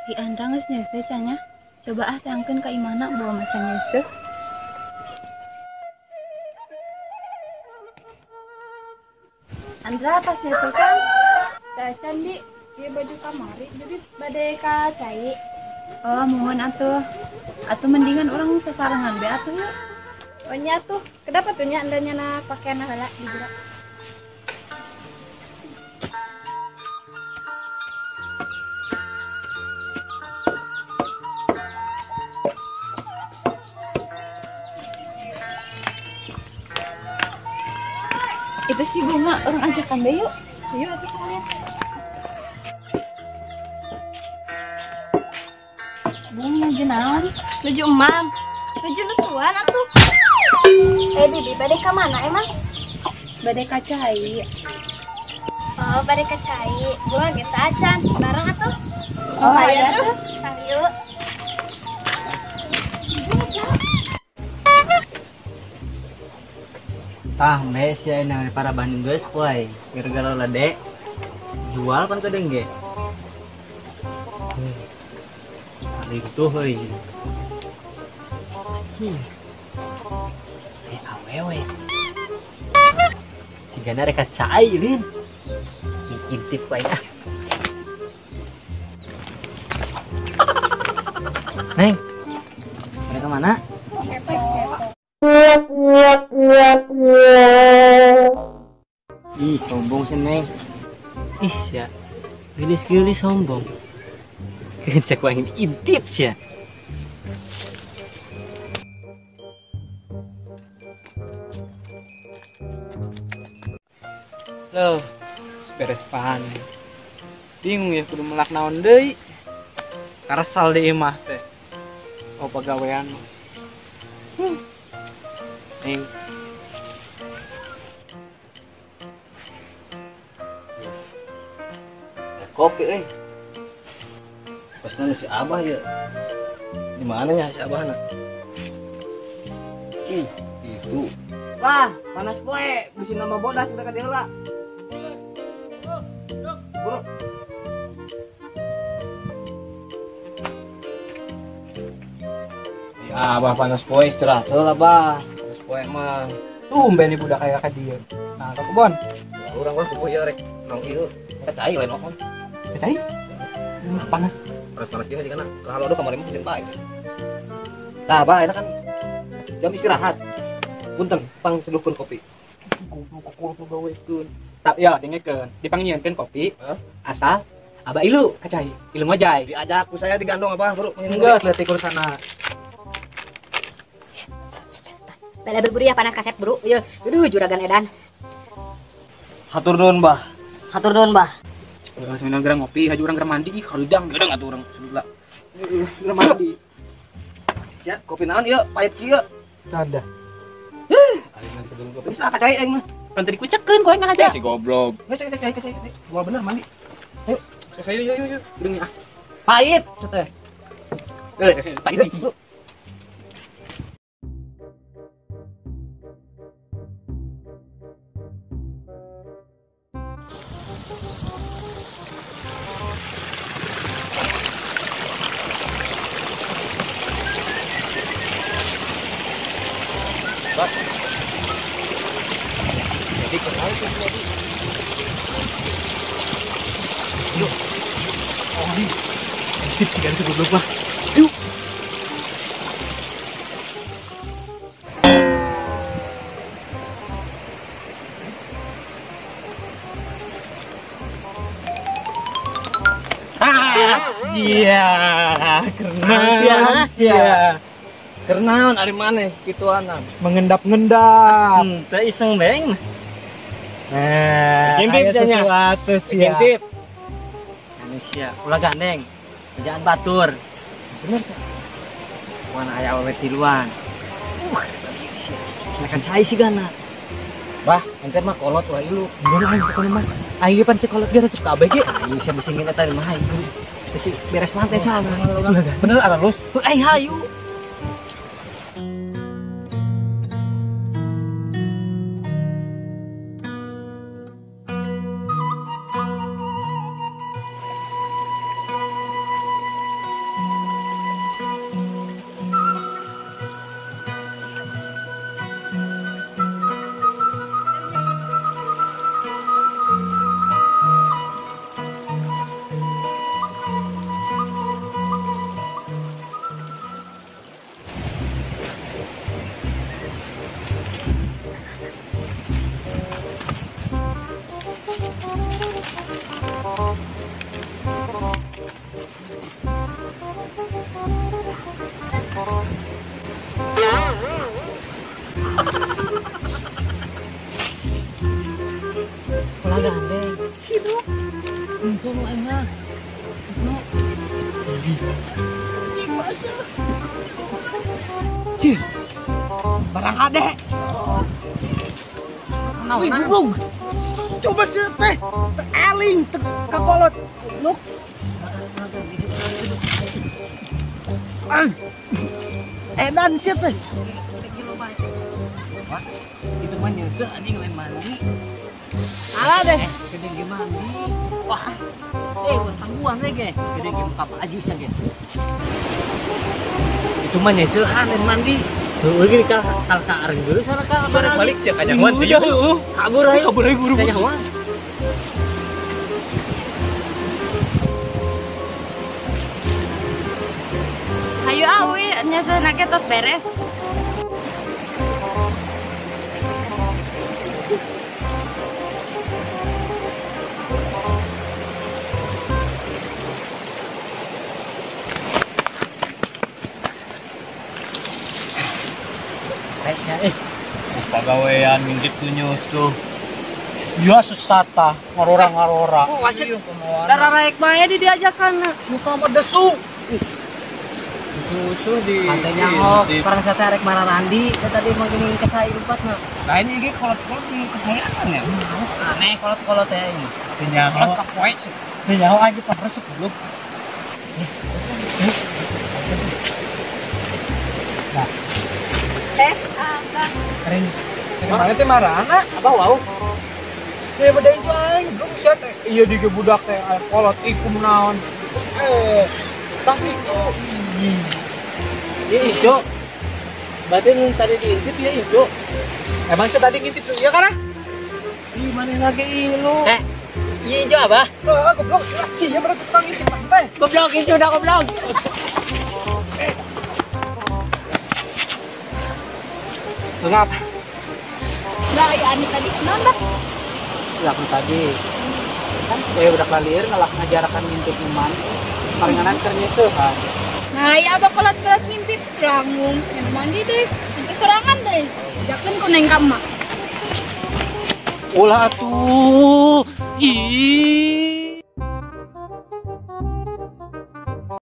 Si Andra geus nyeuseuh cenah. Coba ah teangkeun ka imahna bawa macan nyeuseuh. Andra pas nyeuseuh kan? Teh acan di ieu baju kamari jadi bade ka cai. Oh, mohon atuh. Atuh mendingan urang sasarengan be atuh yuk. Oh nya tuh, kenapa tuh nya anda nyana pakaian heula di jero? Itu si Bunga, orang ajakan deh yuk. Yuk atuh sekalian. Bunga nuju naon? Nuju emam. Nuju nutuan atuh. Bibi, bade ka mana emang? Bade ka cai. Oh, bade ka cai. Bunga ge acan, bareng atuh. Oh, iya tuh. Yuk. Tah me sia nang para Bandung geus kuai. Gara-gara lede jual pan kadeng ge. Itu heuy. Awewe. Sigana rek cai lin. Intip wae ah. Neng. Mereka mana? Ih, sombong sih Neng. Ih, sia. Gelis-gelis sombong. Cek wae intip sia. Loh, beres panen. Bingung ya kudu melak naon deui. Karesal di imah teh. Oh pagawean mah. Neng. Kopi euy. Pasna si Abah ya. Di mana nya si Abahna? Ih, itu. Wah, panas poe, bisi nama bodas mereka ka dieu. Bro. Ya, Abah panas poe istirahat heula, Bah. Panas poe mah. Tumben ibu budak aya ka dieu. Nah, ka kebon. Ya, urang mah kubu ieu rek nong ieu. Ka cai lain okon. Ka cai? Panas. Panas-panas kieu mah jigana. Kalau kamari mah hujan bae. Tah, Bah, eta kan jam istirahat. Punten, pang seduhkeun kopi. Goblok kudu gawekeun. Tak ya dengekeun, dipanggieunkeun kopi. Asal abah ilu ka cai, ilu ngojay. Diajak ku saya digandong abah, bro. Geus leutik urusanna. Bala berburu ya panas kasep bro. Ieu, aduh juragan edan. Hatur nuhun, Bah. Hatur nuhun, Bah. Urang samina gerang ngopi, haju urang gerang mandi, ih kaludang gedang atuh urang sebelah. Gerang mandi. Sia, kopi naon ieu? Pahit kieu. Ada. Aing mah sebelum kopi. Bisa ka cai aing mah. Kan tadi kucekeun ku aing ngaja. Si goblok. Geus cai cai. Moal bener mandi. Ayo, ayo yo yo yo. Deung ah. Pahit teh. Pahit. Jadi kenal sih jadi. Yuk. Oh, ini. Intip sih kan goblok mah. Yuk. Sia, keren. Kernaon ari maneh kituanan. Mengendap-ngendap. Teh iseng beng. Nah, intip sesuatu sia. Intip. Manusia, ulah gandeng. Kerjaan batur. Bener sia. Wana aya awewe tiluan. Sia. Makan cai sigana. Bah, ente mah kolot ulah ilu. Bener aing pokona mah. Aing ge pan si kolot ge resep kabeh ge. Ayo sia bisi ngin eta mah aing. Bisi beres manten soalna. Bener aralus. Aing hayu. Barang ade. Wih, goblok. Coba sih teh, eling kakolot. Luk. Edan sih teh. Wah, itu mah nyeuseuk anjing lain mandi. Alah deh. Gede ge mandi. Wah. Tangguhan we ge. Gede ge muka baju sia ge. Itu mah nyeusehan lain mandi. Heueuh gini kal ka areng geus sana ka balik cek kanyahoan teh. Kabur aja. Kabur aja buru-buru. Kanyahoan. Hayu awi nyeuseuna ge tos beres. Pagawean ngintip nu nyusuh. Ya susata, ngarora-ngarora. Oh, wasit. Darah raek bae di diajakan. Muka mah desu. Susu di pantainya oh, parang sate rek mararandi tadi mau gini kesai lupat mah. Lain ieu kolot-kolot nu kesayangan ya. Aneh kolot-kolot ya ini. Teu nyaho. Kolot kapoe. Teu nyaho aja tah resep goblok. Nah. Abah. Keren. Kemana teh marana? Abah wow. Teh beda itu aing, belum sia teh. Iya di budak teh kolot ikum naon. Tapi itu iya ijo. Berarti nu tadi diintip ya ijo. Emang sia tadi ngintip tuh iya kana? Ih, mana lagi lu? Iya ijo abah. Heeh, goblok. Sih ya berarti tukang ngintip teh. Goblok ijo dah goblok. Kenapa? Lah, ya anu tadi naon bah? Lah aku tadi kan gue udah lalir ngalah ngajarakan ngintip nu mandi. Paringanan keur nyeusehan. Nah, ya abah kolot-kolot ngintip rangung, yang mandi deh. Itu serangan deh. Jakeun ku neng ka emak. Ulah atuh. Ih.